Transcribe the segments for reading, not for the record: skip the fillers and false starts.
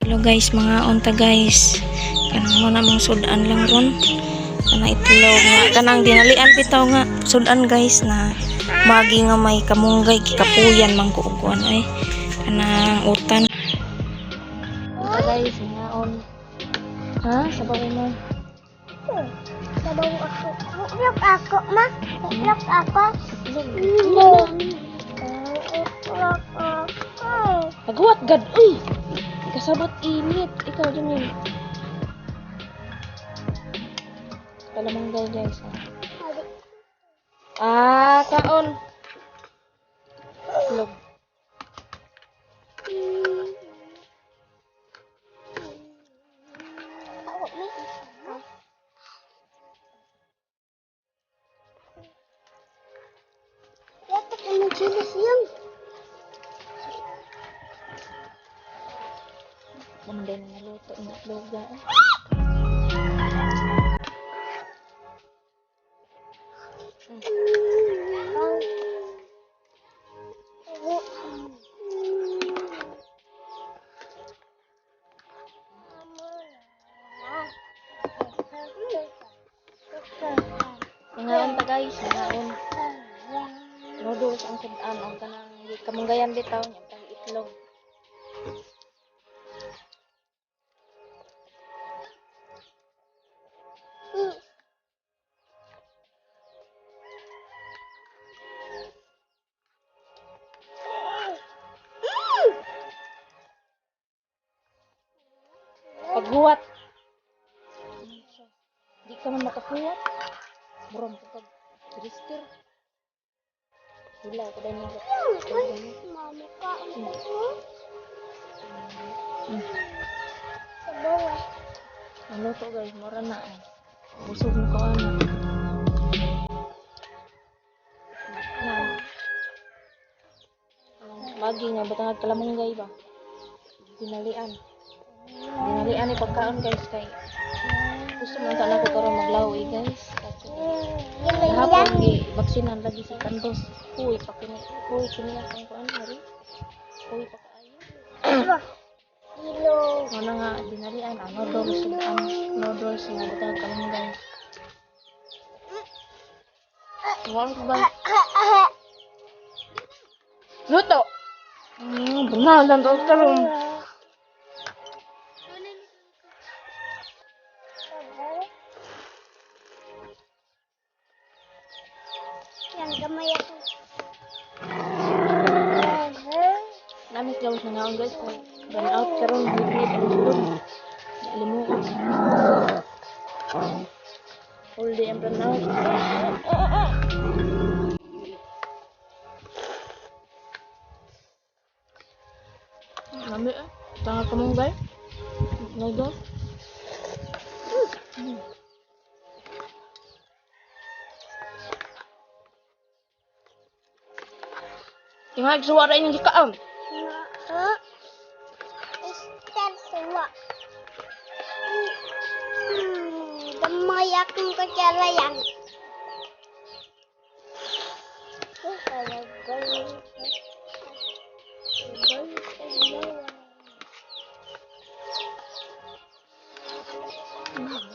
Hello guys, mga unta guys. Kanang mo namang sudan lang ron. Kanang itlog nga. Kanang dinalian bitaw nga sudan guys na magi nga may kamunggay kikapuyan man ko og kuan ay. Kanang utan. Unta guys, ngaon. Ha? Sabaw mo. Sabaw ako. Itlog ako, ma. Itlog ako. Itlog ako. Paghuwat gad uy. Kasabot init. Ikaw dyan yun. Kalamanggay guys. Ah, kaon. Itlog. Yatak ang chilis yan. Naman din na naluto ang itlog ah. Mangaon ta guys, mangaon. Noodles ang sudan ang kanang kamunggayan bitaw nya tang itlog. Paghuwat. Di ka man makahuwat. Mura mo kag register. Hila ko dahil niya. Mama ka ang Sabaw eh. Naluto guys, mura na eh. Busog na ko ana. Na. Ang Magi nga batang kalamunggay ba? Dinalian. Dinalian ni pagkaon guys kay gusto man sana ko karon maglaw eh guys. Kaso Yan kahapon gi baksinan lagi si Kandos. Uy pa kini, uy kini ang kuan mari. Uy pa kaayo. Ilog. Muna nga dinalian ang noodles ang noodles nga butang kamunggay. Wala ba? Luto. Benar lang to karon. Yan, gamay ako. Namit gawas na ngaon guys kay run out karon higit ang sulod. Limuot. Full day ang run out. Lami eh. Tanga kamunggay. Noodles. Tinggal suara ini gikaon. Ha? Istar suwa. Gamay akong kutsara yan.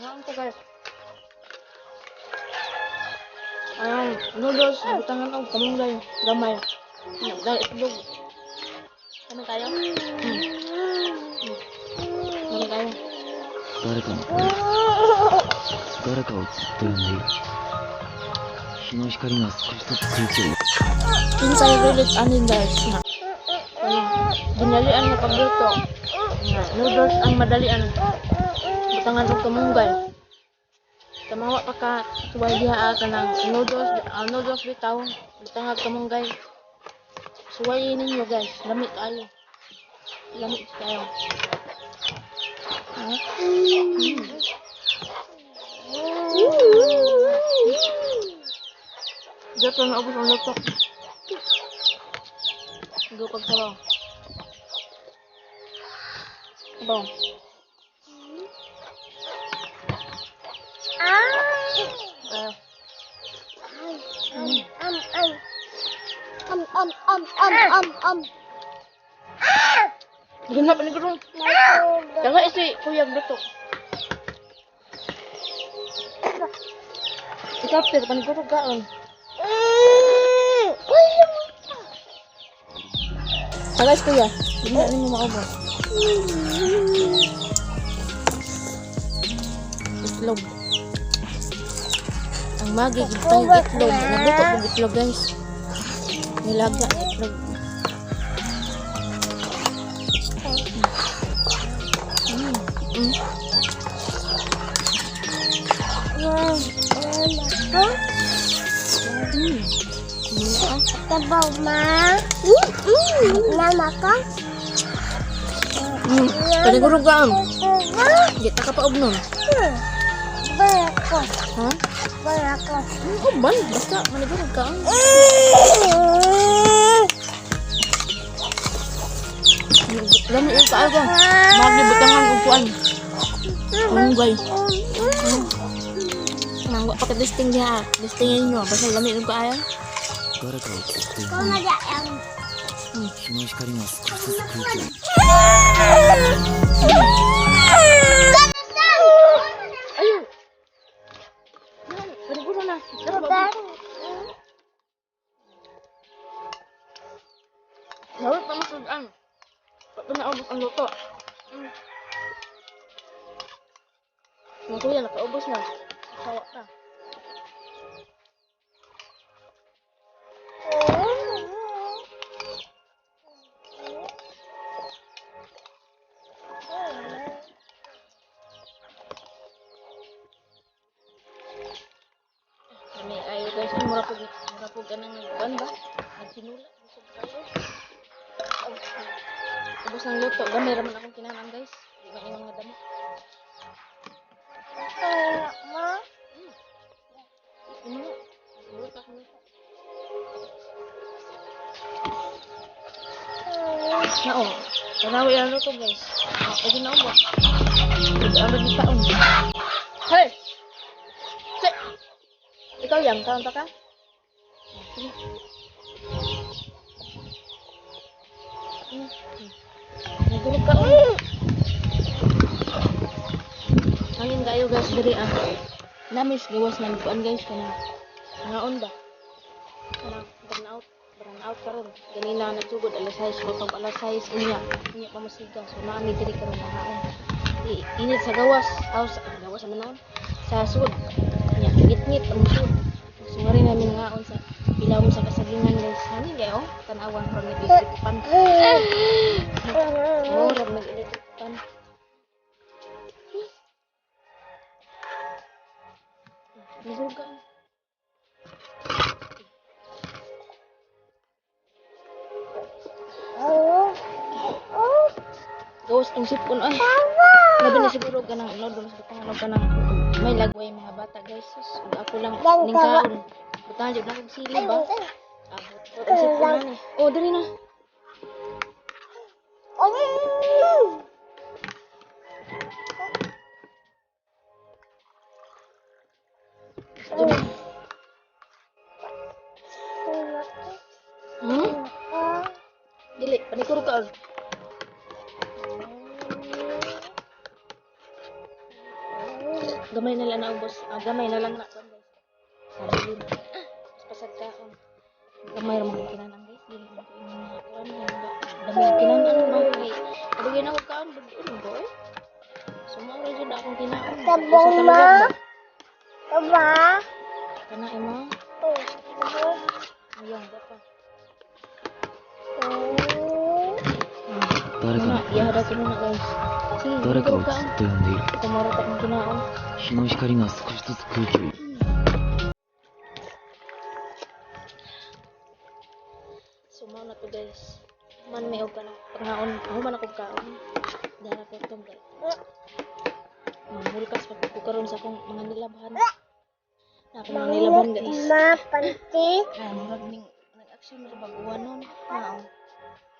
Ang tagal. Ayun, noodles, butangan og kamunggay, gamay. Dahil itlog. Kami tayo? Kami tayo. 誰かの声、誰かをずっと呼んでいる。日の光が少しずつ空気を Kinsay relate anin guys na. Ano, dinalian nga pagluto. Nga, noodles ang madalian. Butangan og kamunggay. Tamawa pa ka suway diha ah, kanang noodles, ah, noodles bitaw, butangan kamunggay. Suway ninyo guys, lami kaayo. Lami kaayo. Ha? Dito na ubos ang luto. Go pagsabaw. Sabaw. Ah! Ah, Am, am, am. Am, am, am, am, am, am. Ganap ni karon. Matog. si Kuya luto. Ikaw, pero paniguro kaon. Tagay, kuya. Hindi na ninyo maubos. Itlog. Ang Maggi, gitang itlog. Nagluto ko itlog, guys. Nilaga, itlog. Tabaw ma. Mama ko. Paniguro ka. Di ta ka pa og nun. Barako. Ha? Barako. Uban, basta maniguro ka. Lami yung kaayo ka. Maggi butangan og kuan. Unggay. Nangwa pa ka listing diha. Listingin nyo. Basta lami yung kaayo. 誰かをずっと呼 Ko んでいる。 na 日の光が少しずつ空気を Ayaw! Paniguro na. Tara, ba? Lawit pa masudan. Pa naubos ang luto. Mga kuya, nakaubos na. Sawa ka. Kami ayo guys, ay mura pug kanang nagkuan ba? Nagtinula, busog kayo. Oh, ubos ng luto, gamay ra man akong kinanan guys. Di man ingon nga damo. Ma. Ano? Luto ako luto. Nao, tanawi ang luto guys. Ah, okay na ubos. Ang lagi taon. Hey! Che! Ikaw yang, kaon pa ka? Sige. Nagulog ka oh. Hangin kayo guys diri ah. Namis gawas man kuan guys kana. Ngaon ba? Kana burn out, burn out karon. Ganina nagsugod alas 6 ko alas 6 unya. Unya pa mosiga. So naami diri karon ngaon. Init sa gawas, aw sa gawas man naon. Sa sud. Unya ngit-ngit ang sud. So ngari namin ngaon sa ilawom sa kasagingan guys. Hangin kayo tan-awan from nag-electric pan. Oh, rag nag-electric pan. Nahulog ka. Gawas tong sipon ay. Labi na siguro ganang noodles butangan og kanang may lagway mga bata guys. Sus, ug ako lang ning kaon. Butangan jud akong sili ba? Ah, ang sipon na ni. Oh, diri na. Hmm? Dili, panikuro ka. Gamay na lang na ubos. Ah, gamay na lang na guys. Sabi na. Mas pasag kaon. Gamay ra mga kinanang guys. Dili man ko yung mga kuan yan ba. Gamay kinanang ba kay adugay na ko kaon bud ba eh. So mao ra jud akong kinaon. Tabong ma. Ba? Kana imo. Ayang ba pa. 誰かの Iya, ada kuno na guys. Sige, 誰かを ka. ずっと呼んでいる。 Kumaro ta akong kinaon. 日の光が少しずつ空気を So mao na to guys. Man may og kanang pangaon, human ako kaon. Dara ko tong guys. Mamulkas pa ko karon sa akong mga nilabhan. Na akong mga nilabhan guys. Ma, panty. Ay, murag ning nag-action ra baguan nun. Nao.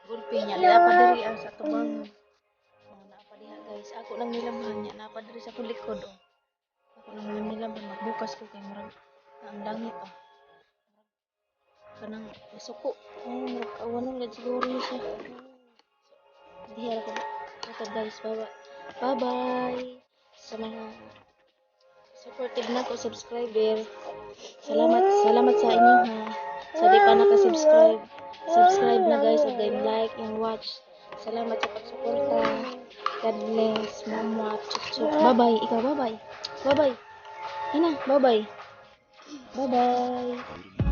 Gulpi niya nila pa diri ang sa tubang. Mga naa pa diha guys. Ako lang nilabhan niya naa pa diri sa akong likod oh. Ako lang nilabhan magbukas ko kay murag ang langit oh. Kanang masuko. Oh, murag awanon gad siguro ni siya. Diha ra ko. Ito guys, baba. Bye-bye. Sa mga supportive na ko subscriber. Salamat, salamat sa inyo ha. Sa di pa naka-subscribe. Subscribe na, guys, ug then like and watch. Salamat sa pagsuporta. God bless. Mama. Chup chup. Bye-bye. Ikaw, bye-bye. Bye-bye. Ina, bye-bye. Bye-bye.